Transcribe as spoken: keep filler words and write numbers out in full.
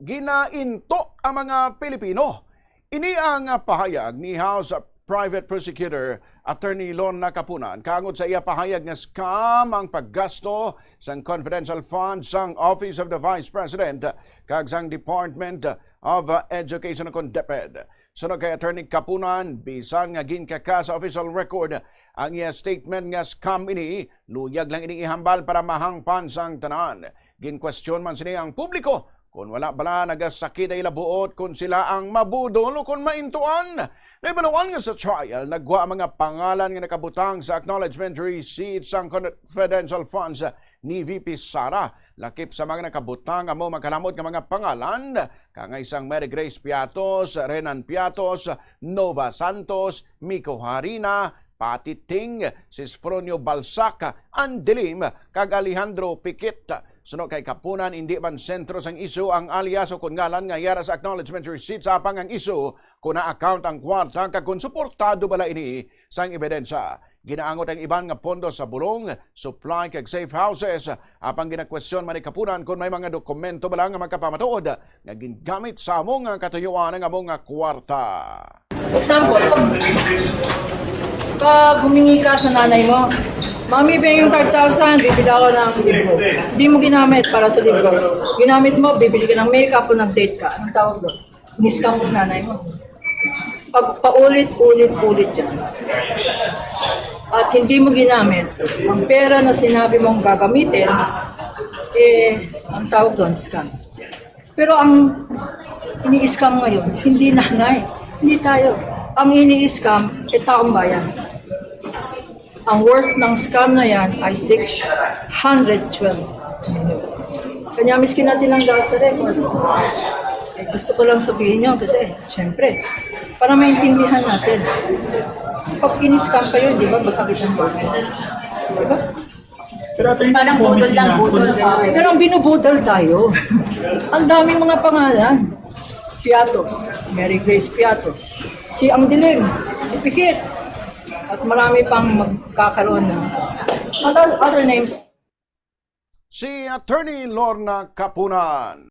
ginainto ang mga Pilipino. Ini ang pahayag ni House Private Prosecutor Attorney Lorna Kapunan kaangod sa iya pahayag nga scam ang paggasto sang confidential funds sang Office of the Vice President kag sang Department of Education, kon DepEd. Suno kay Attorney Kapunan, bisan nga ginkaka sa official record ang iya statement nga scam ini, luyag lang ini ihambal para mahangpan sang tanan. Ginkwestiyon man sini ang publiko kon wala bala nagasakit ang ila buot kon sila ang mabudol o kon maintuan. Nahibaluan nga sa trial, nagwa ang mga pangalan nga nakabutang sa acknowledgement receipt sang confidential funds ni V P Sara. Lakip sa mga nakabutang amo makalamot nga mga pangalan, kangay sang Mary Grace Piatos, Renan Piatos, Nova Santos, Miko Harina, Pati Ting, Sisfronio Balsac, Andilim, kag Alejandro Piquet. Suno kay Kapunan, indi man sentro sang isyu ang alias o kon ngalan nga yara sa acknowledgement receipt, sa apang ang isyu kon na-account ang kwarta kag kon suportado bala ini sang ebidensya. Ginaangot ang iban nga pondo sa bulong, supply kag safe houses, apang ginakwestiyon man ni Kapunan kon may mga dokumento bala nga makapamatuod nga gingamit sa amo nga katuyuan ang amo nga kwarta. Example, pag, pag humingi ka sa nanay mo, "Mami, pahingin yung five thousand, bibili ako ng libro." Hindi mo ginamit para sa libro. Ginamit mo, bibili ka ng makeup o nag-date ka. Anong tawag doon? Ini-scam mo nanay mo. Pag paulit-ulit-ulit yan. At hindi mo ginamit ang pera na sinabi mong gagamitin, eh, ang tawag doon, scam. Pero ang ini-scam ngayon, hindi nanay, hindi tayo. Ang ini-scam, eh, taong bayan. Ang worth ng scam na yan ay six hundred twelve million. Kanya miskin natin ang dahil sa record. Eh, gusto ko lang sabihin yun kasi, syempre, para maintindihan natin. Pag ini-scam kayo, di ba, masakit ang loob. Di ba? Pero ate, parang budol lang, budol. Ganun. Pero ang binubudol tayo, ang daming mga pangalan. Piatos, Mary Grace Piatos, si Ang Dilim, si Pikit, at marami pang magkakaroon ng other, other names. Si Attorney Lorna Kapunan.